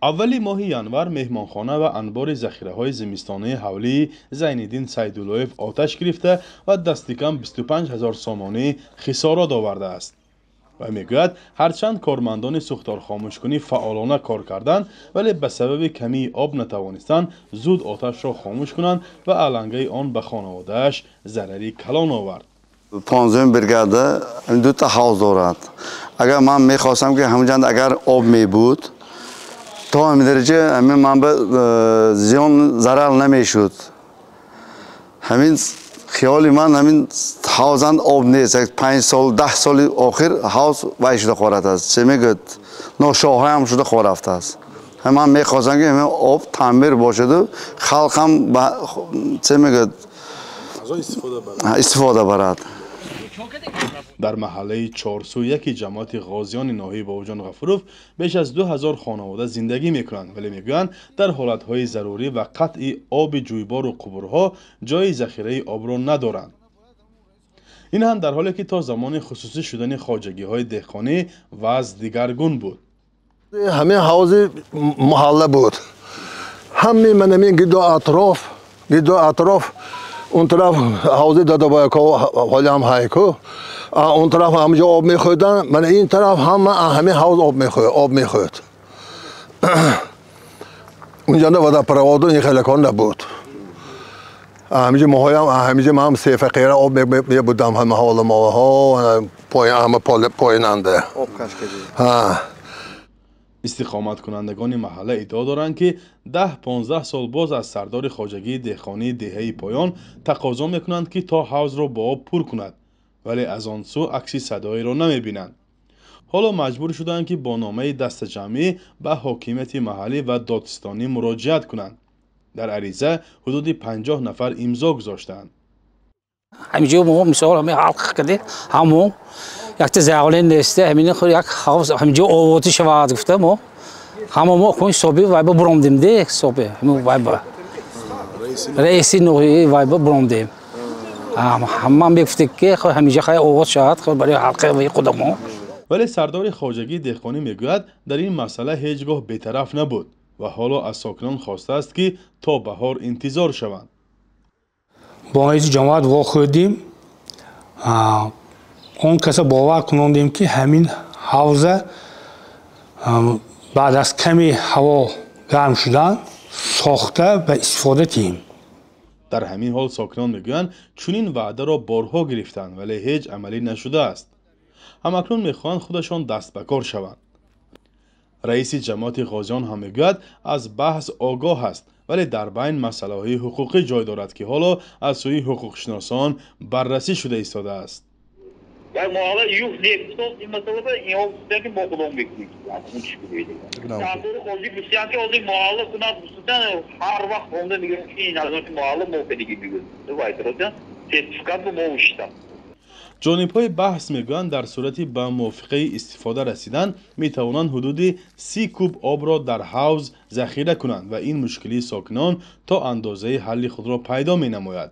Аввали моҳи январ меҳмонхона ва анбори захираҳои зимистонаи ҳавлии Зайниддин Сайдуллоев оташ гирифта ва дастикам 25 ҳазор сомонӣ хисорот овардааст. Ва мегӯяд, ҳарчанд кормандони сӯхторхомӯшкунӣ фаъолона кор карданд, вале ба сабаби камии об натавонистанд зуд оташро хомӯш кунанд ва алангаи он ба хонаводааш зарари калон овард. 15 бригада дута ҳавз дорад. Агар ман мехостам, ки ҳамҷанд агар об мебуд, то ҳамин дараҷа ҳамин ман ба зиён зарар намешуд. Ҳамин хиёли ман, ҳамин ҳавзанд об нест. 5 сол, 10 соли охир ҳавз вай шуда хорафтааст, чӣ мегӯяд, ношоҳаям шуда хорафтааст. Ман мехостам, ки ҳамин об таъмир бошаду халқам чӣ мегӯяд, истифода барад. Дар маҳаллаи Чорсу яки ҷамоати Ғозиёни ноҳияи Бобоҷон Ғафуров беш аз 2000 хонавода зиндагӣ мекунанд, вале мегӯянд, дар ҳолатҳои зарурӣ ва қатъи оби ҷӯйбору қубурҳо ҷойи захираи обро надоранд. Ин ҳам дар ҳоле ки то замони хусусӣ шудани хоҷагиҳои деҳқонӣ вазъ дигаргун буд. Ҳамин ҳавзи маҳалла буд. Ҳамин ман ҳамин гирду атроф, он тараф ҳавзи Дадабояко ҳолиам ҳайку, он тараф ҳамҷо об мехӯрдан. Мана ин тараф ҳама ҳамин ҳавз об мехӯрд. Унҷанда водопроводу ин хеле кор набуд. Ҳамиҷа моҳоям, ҳамиҷа ман се фақира об мебудам, ҳама ҳола моҳо ҳама поинанда. Истиқоматкунандагони маҳалла иддао доранд, ки 10-15 сол боз аз сардори хоҷагии деҳқонии деҳаи Поён тақозо мекунанд, ки то ҳавзро бо об пур кунад, вале аз он сӯ акси садоеро намебинанд. Ҳоло маҷбур шудаанд, ки бо номаи дастаҷамъӣ ба ҳокимияти маҳаллӣ ва додситонӣ муроҷиат кунанд. Дар ариза ҳудуди 50 нафар имзо гузоштаанд. Ҳаминҷо мо мисол ҳамин ҳалқ кардем, ҳамо якта заявление несте, ҳамин як ҳавз ҳаминҷо овотӣ шавад гуфта, мо ҳама мо кун ҳисоби вайба буромдем де, ҳисоби вайба раиси ноҳияи вайба буромдем. Ҳама мегуфтем, ки ҳаминҷа хай овоз шавад барои ҳалқи худамо. Вале сардори хоҷагии деҳқонӣ мегӯяд, дар ин масъала ҳеҷ гоҳ бетараф набуд ва ҳоло аз сокинон хостааст, ки то баҳор интизор шаванд. Бо ҳайси ҷамоат вохӯрдем, он каса бовар кунондем, ки ҳамин ҳавза баъд аз каме ҳаво гарм шудан сохта ба истифода диҳем. Дар ҳамин ҳол сокинон мегӯянд, чунин ваъдаро борҳо гирифтанд, вале ҳеҷ амалӣ нашудааст. Ҳамакнун мехоҳанд худашон даст ба кор шаванд. Раиси ҷамоати Ғозиён ҳам мегӯяд, аз баҳс огоҳ аст, вале дар байн масъалаҳои ҳуқуқӣ ҷой дорад, ки ҳоло аз сӯи ҳуқуқшиносон баррасӣ шуда истодааст. Маҳалла юқ deb ин masalada ки мо худом мекунем. Сардори хоҷи гуфтиян, ки ҳозир маҳалла кунад гуфтан, ҳар вақт хонда мегӯям, ки ин аз маҳалла мо кадиги мегӯям, сертификат мо уштам. Ҷонибҳои баҳс мегӯянд, дар сурати ба мувофиқаи истифода расидан метавонанд ҳудуди 30 куб обро дар ҳавз захира кунанд ва ин мушкилии сокинон то андозаи ҳалли худро пайдо менамояд.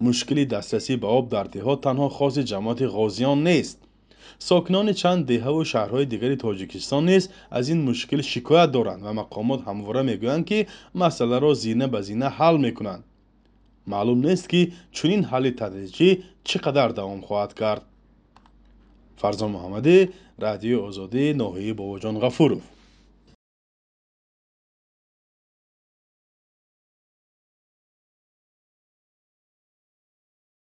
Мушкили дастрасӣ ба об дар деҳот танҳо хоси ҷамоати Ғозиён нест. Сокинони чанд деҳаву шаҳрҳои дигари Тоҷикистон низ аз ин мушкил шикоят доранд ва мақомот ҳамвора мегӯянд, ки масъаларо зина ба зина ҳал мекунанд. Маълум нест, ки чунин ҳалли тадриҷӣ чӣ қадар давом хоҳад кард. Фарзон Муҳаммадӣ, Радиои Озодӣ, ноҳияи Бобоҷон Ғафуров.